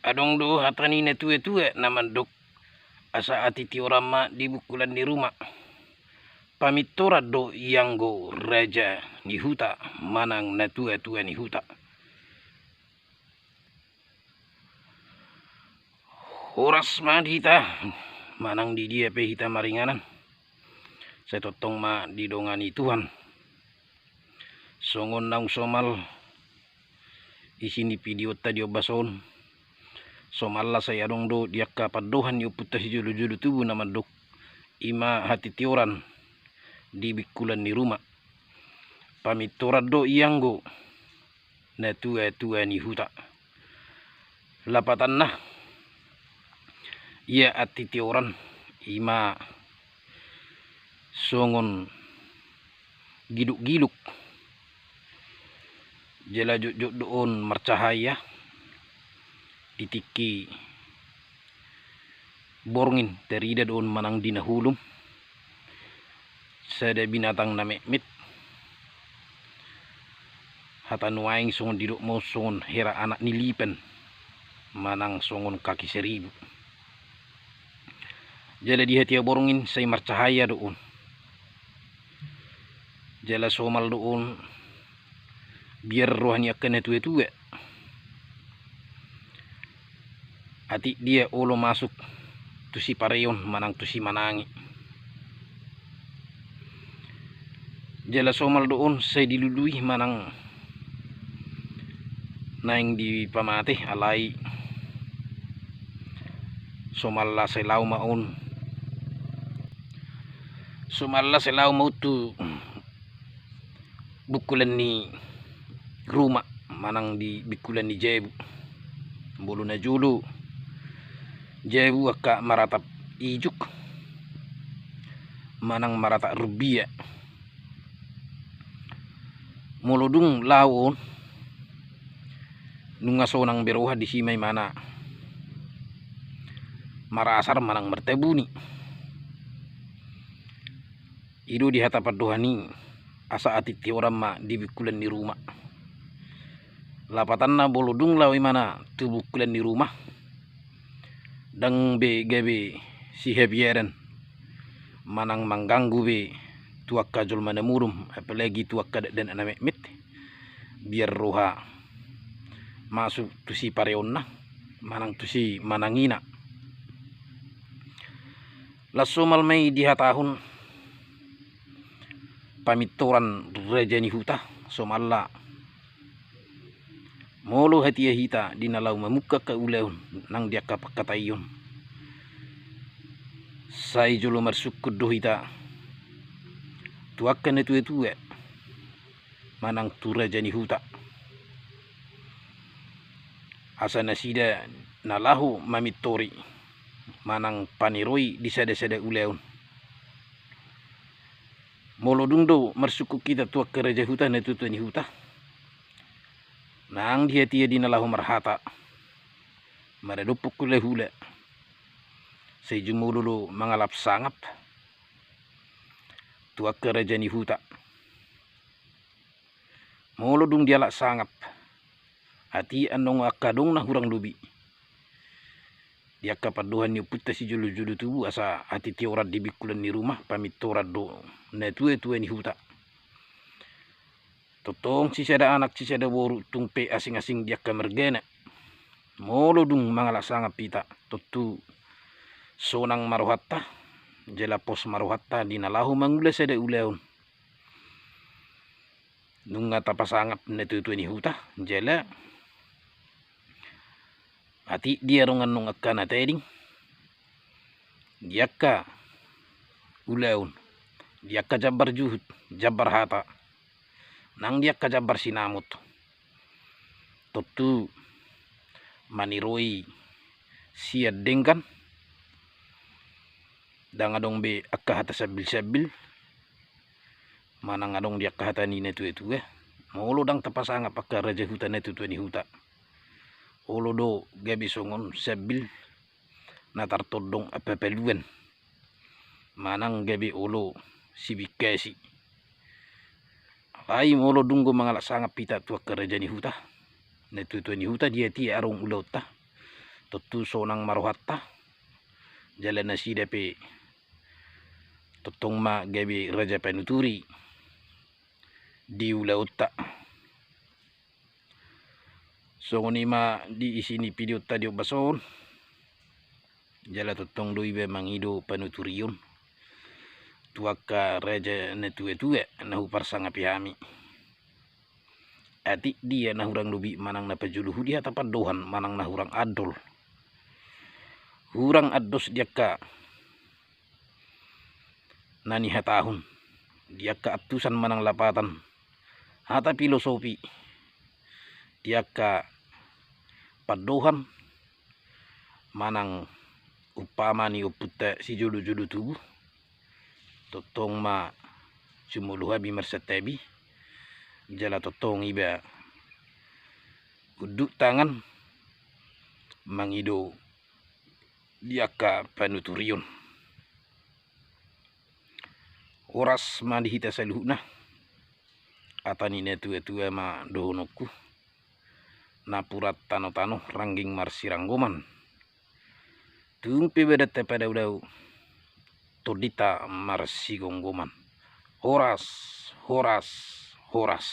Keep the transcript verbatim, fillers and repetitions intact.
Adong do hata ni natuatua na mandok, asa atitioran ma di bungkulan ni ruma. Pamintoran do i anggo raja ni huta manang natuatua ni huta. Horas ma di hita manang di dia pe hita maringanan. Sai tongtong ma didongani Tuhan. Songon naung somal isi ni videonta di ombas on, somalna sai adong do di angka pandohan ni ompunta sijolojolo tubu na mandok, i ma hatitioran di bungkulan ni ruma. Pamintoran do i anggo natuatua ni huta. Lapatanna, ia atitioran i ma songon gidukgiduk. Jala jotjot do on marcahaya di tingki borngin, tarida do on manang di na holom sada binatang na metmet. Hata nuaeng songon didok ma on songon hera anak ni lipan manang songon kaki seribu. Jala di hatiha borngin sai marcahaya do on. Jala somal do on biar roha ni angka natuatua. Atik dia olo masuk tu sipareon manang tu simanangi. Jala somal do on sai dilului manang naeng dipamate, alai somalna sai laho ma on. Somalna sai laho ma on tu bungkulan ni ruma manang di bungkulan ni jabu. Molo najolo jabu angka maratap ijuk manang maratap rumbia. Molo dung laho on, nunga sonang be roha disi ma imana marasar manang martabuni. I do di hata pandohan i, asa atitioran ma di bungkulan ni ruma. Lapatanna, molo dung laho imana tu bungkulan ni ruma, ndang be gabe sihabiaran manang mangganggu be tu angka jolma na modom, apalagi tu angka dakdanak na metmet. Biar roha masuk tu sipareonna manang tu simanangina. Las somal ma i dihatahon pamintoran raja ni huta, somalna molo hatiha hita di na laho mamungka angka ulaon nang di angka pangkataion, sai jolo marsungkun do hita tu angka natuatua manang tu raja ni huta, asa nasida na laho mamintori manang paniroi di sadasada ulaon. Molo dung do marsungkun hita tu angka raja huta, natuatua ni huta, nang di hatiha di na laho marhata, maradophon hulahula, sai jumolo do mangalap sangap tu angka raja ni huta. Molo dung dialap sangap, atik annon angka adong na hurang lobi di angka pandohan ni ompunta sijolojolo tubu, asa atitioran di bungkulan ni ruma, pamintoran do natuatua ni huta. Tongtong sisada anak sisada boru, tung pe asing-asing di angka margana. Molo dung mangalap sangap hita, tontu sonang ma rohanta jala pos ma rohanta di na laho mangula sada ulaon. Nunga tapasangap natuatua ni huta, jala atik dia adong annon angka na tading di angka ulaon, di angka jambar juhut, jambar hata, nang di angka jambar sinamot, tontu maniroi sian denggan. Ndang adong be angka hata sambilsambil manang adong di angka hata ni natuatua. Molo ndang tapasangap angka raja huta, natuatua ni huta, olo do gabe songon sambil na tartondong ampapaluan manang gabe olo sibingkasi. Alai molo dung do mangalap sangap hita tu angka raja ni huta, natuatua ni huta, di hatiha adong ulaonta, tontu sonang ma rohanta, jala nasida pe tongtong ma gabe raja panuturi di ulaonta. Songon i ma di isi ni videonta di ombas on. Jala tongtong do iba mangido panuturion tu angka raja na tuatua na huparsangapi hami. Atik dia na hurang lobi manang na pajolo hu di hata pandohan manang na hurang andol, hurang andos di angka na nihatahon, di angka antusan manang lapatan, hata pilosopi, di angka pandohan manang umpama ni ompunta sijolojolo tubu. Tongtong ma jumolo hami marsantabi, jala tongtong iba unduk tangan mangido di angka panuturion. Horas ma di hita saluhutna. Hata ni na tuatua ma dohononku: Napuran tanotano rangging marsiranggoman. Tung pe badanta padaodao, tondinta marsigomgoman. Horas, horas, horas.